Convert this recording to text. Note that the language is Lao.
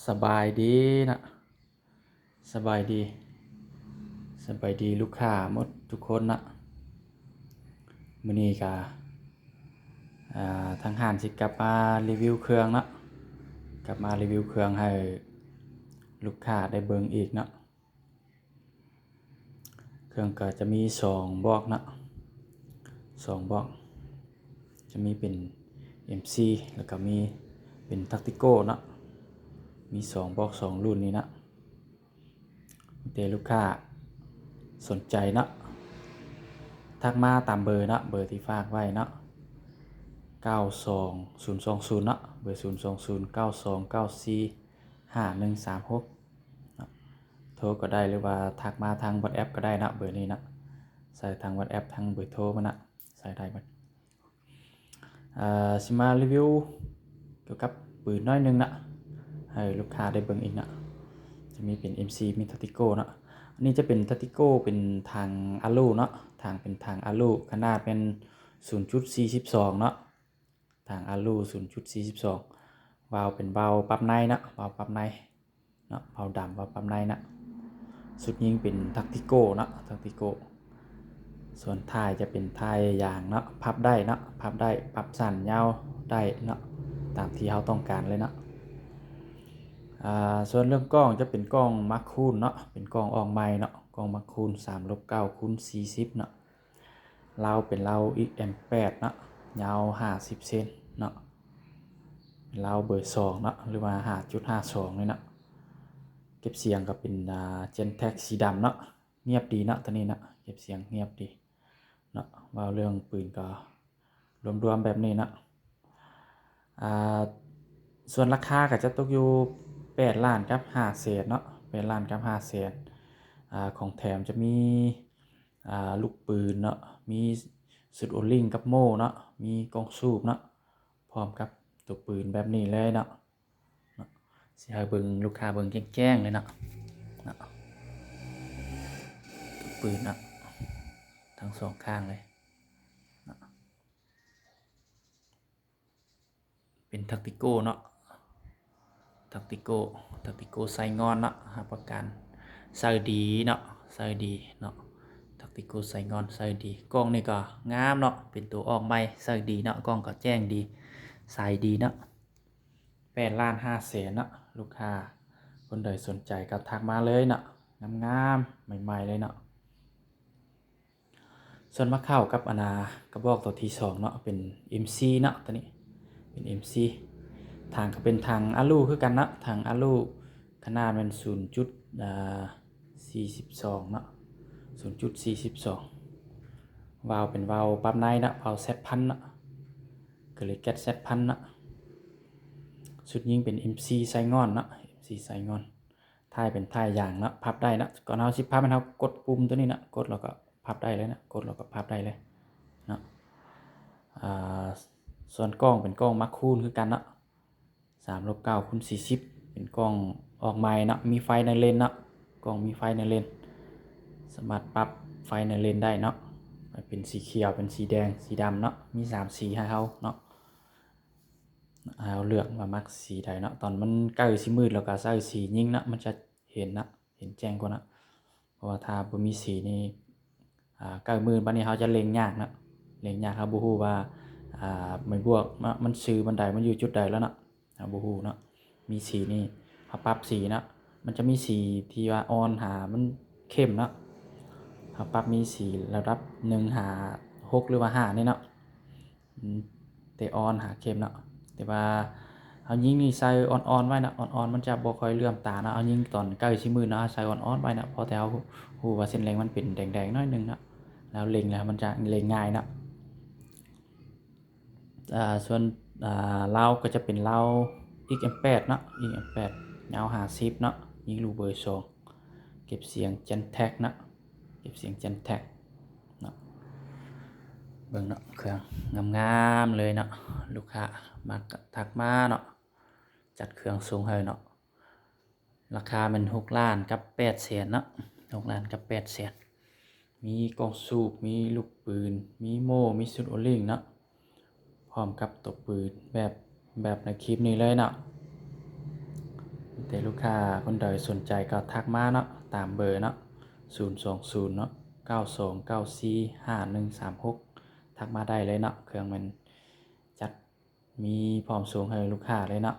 ສະບາຍດີນະ ສະບາຍດີ ສະບາຍດີລູກຄ້າໝົດທຸກຄົນນະ. ມື້ນີ້ກະ ອ່າ ທາງຮ້ານຊິກັບມາຣີວິວເຄື່ອງເນາະ, ກັບມາຣີວິວເຄື່ອງໃຫ້ລູກຄ້າໄດ້ເບິ່ງອີກເນາະ. ເຄື່ອງກໍຈະມີສອງບອກເນາະ ສອງບອກ ຈະມີເປັນເອັມຊີ ແລ້ວກໍມີເປັນທັກຕິໂກເນາະ, ມີສອງບອກສອງລຸ້ນນີ້ເນາະ. ແຕ່ລູກຄ້າສົນໃຈເນາະ ທັກມາຕາມເບີເນາະ ເບີທີ່ຝາກໄວ້ເນາະ ເກົ້າສອງສູນສອງສູນເນາະ ເບີ ສູນສອງສູນ ເກົ້າສອງເກົ້າສີ່ ຫ້າໜຶ່ງສາມຫົກ ເນາະ. ໂທກໍໄດ້ ຫຼືວ່າທັກມາທາງວັອດແອັບກໍໄດ້ເນາະ ເບີນີ້ເນາະ, ໃສ່ທາງວັອດແອັບ ທາງເບີໂທມັນນະ ໃສ່ໄດ້ເບິດ. ເອີ ຊິມາຣີວິວກ່ຽວກັບປືນໜ້ອຍໜຶ່ງເນາະ ໃຫ້ລູກຄ້າໄດ້ເບິ່ງອີກເນາະ. ຈະມີເປັນເອັມຊີ ມີທັກຕິໂກເນາະ. ອັນນີ້ຈະເປັນທັກຕິໂກ ເປັນຖັງອາລູເນາະ, ຖັງເປັນຖັງອາລູ ຂະໜາດແມ່ນສູນຈຸດສີ່ສິບສອງເນາະ. ຖັງອາລູສູນຈຸດສີ່ສິບສອງ ວາວເປັນວາວປັບໃນເນາະ ວາວປັບໃນເນາະ ວາວດຳ ວາວປັບໃນເນາະ. ຊຸດຍິງເປັນທັກຕິໂກເນາະ ທັກຕິໂກ. ສ່ວນທ້າຍຈະເປັນທ້າຍຢາງເນາະ ພັບໄດ້ເນາະ ພັບໄດ້ ປັບສັ້ນຍາວໄດ້ເນາະ ຕາມທີ່ເຮົາຕ້ອງການເລີຍເນາະ. ອ່າ ສ່ວນເລື່ອງກ້ອງຈະເປັນກ້ອງມາຄູນເນາະ ເປັນກ້ອງອອກໃໝ່ເນາະ ກ້ອງມາຄູນ ສາມລົບເກົ້າຄູນສີ່ສິບເນາະ. ລາວເປັນລາວ ເອັກແອມແປດເນາະ ຍາວຫ້າສິບເຊັນເນາະ ເປັນລາວເບີສອງເນາະ ຫຼືວ່າຫ້າຈຸດຫ້າສອງນີ້ເນາະ. ເກັບສຽງກໍເປັນ ອ່າ ເຈນແທັກສີດຳເນາະ ງຽບດີເນາະ ໂຕນີ້ເນາະ ເກັບສຽງງຽບດີເນາະ. ເວົ້າເລື່ອງປືນກໍລວມໆແບບນີ້ເນາະ. ອ່າ ສ່ວນລາຄາກໍຈະຕົກຢູ່ແປດລ້ານກັບຫ້າແສນເນາະ ແປດລ້ານກັບຫ້າແສນ. ອ່າ ຂອງແຖມຈະມີ ອ່າ ລູກປືນເນາະ ມີຊຸດໂອລິງກັບໂມ່ເນາະ ມີກ້ອງສູບເນາະ ພ້ອມກັບຕົວປືນແບບນີ້ເລີຍເນາະ. ເນາະ ຊິໃຫ້ເບິ່ງ ລູກຄ້າເບິ່ງແຈ້ງໆເລີຍເນາະ ເນາະ ຕົວປືນເນາະ ທັງສອງຂ້າງເລີຍເນາະ. ເປັນທັກຕິໂກເນາະ ທັກຕິໂກ ທັກຕິໂກໄຊງ່ອນເນາະ ຮັບປະກັນໃຊ້ດີເນາະ ໃຊ້ດີເນາະ ທັກຕິໂກໄຊງ່ອນໃຊ້ດີ. ກ້ອງນີ້ກໍງາມເນາະ ເປັນໂຕອອກໃໝ່ ໃຊ້ດີເນາະ ກ້ອງກໍແຈ້ງດີ ໃສດີເນາະ. ແປດລ້ານຫ້າແສນເນາະ ລູກຄ້າຄົນໃດສົນໃຈກໍທັກມາເລີຍເນາະ ງາມໆ ໃໝ່ໆເລີຍເນາະ. ສ່ວນມາເຂົ້າກັບອັນນາ ກະບອກຕົວທີສອງເນາະ ເປັນເອັມຊີເນາະ ຕົວນີ້ເປັນເອັມຊີ. ຖັງກໍເປັນຖັງອາລູຄືກັນເນາະ ຖັງອາລູ ຂະໜາດແມ່ນສູນຈຸດ ອ່າ ສີ່ສິບສອງເນາະ ສູນຈຸດສີ່ສິບສອງ. ວາວເປັນວາວປັບໃນເນາະ ວາວແຊັດພັນເນາະ ກໍເລີຍແກັດແຊັດພັນເນາະ. ຊຸດຍິງເປັນເອັມຊີໄຊງ່ອນເນາະ ເອັມຊີໄຊງ່ອນ. ທ້າຍເປັນທ້າຍຢາງເນາະ ພັບໄດ້ເນາະ. ກ່ອນເຮົາຊິພັບແມ່ນເຮົາກົດປຸ່ມຕົວນີ້ເນາະ ກົດແລ້ວກໍພັບໄດ້ເລີຍເນາະ ກົດແລ້ວກໍພັບໄດ້ເລີຍເນາະ. ອ່າ ສ່ວນກ້ອງເປັນກ້ອງມາຄູນຄືກັນເນາະ ສາມລົບເກົ້າຄູນສີ່ສິບ ເປັນກ້ອງອອກໃໝ່ເນາະ ມີໄຟໃນເລນເນາະ ກ້ອງມີໄຟໃນເລນ ສາມາດປັບໄຟໃນເລນໄດ້ເນາະ ໃຫ້ເປັນສີຂຽວ ເປັນສີແດງ ສີດຳເນາະ ມີສາມສີໃຫ້ເຮົາເນາະ. ເຮົາເລືອກວ່າມັກສີໃດເນາະ ຕອນມັນໃກ້ຊິມືດແລ້ວກໍໃຊ້ສີຍິງເນາະ ມັນຈະເຫັນເນາະ ເຫັນແຈ້ງກວ່າເນາະ. ເພາະວ່າຖ້າບໍ່ມີສີນີ້ ອ່າ ໃກ້ມືດບາດນີ້ເຮົາຈະເລັງຍາກເນາະ ເລັງຍາກ ເຮົາບໍ່ຮູ້ວ່າ ອ່າ ໄມ້ບວກເນາະ ມັນຊື່ບ່ອນໃດ ມັນຢູ່ຈຸດໃດແລ້ວເນາະ ເຮົາບໍ່ຮູ້ເນາະ. ມີສີນີ້ ເຮົາປັບສີເນາະ ມັນຈະມີສີທີ່ວ່າອ່ອນຫາມັນເຂັ້ມເນາະ ເຮົາປັບມີສີລະດັບໜຶ່ງຫາຫົກ ຫຼືວ່າຫ້ານີ້ເນາະ ອືມ ແຕ່ອ່ອນຫາເຂັ້ມເນາະ. ແຕ່ວ່າເຮົາຍິງນີ້ໃສ່ອ່ອນໆໄວ້ເນາະ ອ່ອນໆມັນຈະບໍ່ຄ່ອຍເຫຼື້ອມຕາເນາະ. ເຮົາຍິງຕອນໃກ້ຊິມືດເນາະ ເຮົາໃສ່ອ່ອນໆໄວ້ເນາະ ພໍແຕ່ເຮົາຮູ້ວ່າເສັ້ນແລງມັນເປັນແດງໆໜ້ອຍໜຶ່ງເນາະ ແລ້ວເລັງແລ້ວມັນຈະເລັງງ່າຍເນາະ. ອ່າ ສ່ວນ ອ່າ ລາວກໍຈະເປັນລາວ ເອັກແອມແປດເນາະ ເອັກແອມແປດ ຍາວຫ້າສິບເນາະ ຍິງລູກເບີສອງ ເກັບສຽງເຈນແທັກເນາະ ເກັບສຽງເຈນແທັກເນາະ. ເບິ່ງເນາະ ເຄື່ອງງາມໆເລີຍເນາະ ລູກຄ້າມັກກະທັກມາເນາະ ຈັດເຄື່ອງສົ່ງໃຫ້ເນາະ. ລາຄາແມ່ນຫົກລ້ານກັບແປດແສນເນາະ ຫົກລ້ານກັບແປດແສນ. ມີກ້ອງສູບ ມີລູກປືນ ມີໂມ່ ມີຊຸດໂອລິງເນາະ ພ້ອມກັບຕົວປືນແບບ ແບບໃນຄລິບນີ້ເລີຍເນາະ. ມີ ແຕ່ລູກຄ້າຄົນໃດສົນໃຈກໍທັກມາເນາະ ຕາມເບີເນາະ ສູນສອງສູນເນາະ ເກົ້າສອງເກົ້າສີ່ຫ້າໜຶ່ງສາມຫົກ ທັກມາໄດ້ເລີຍເນາະ. ເຄື່ອງແມ່ນຈັດມີພ້ອມສົ່ງໃຫ້ລູກຄ້າເລີຍເນາະ.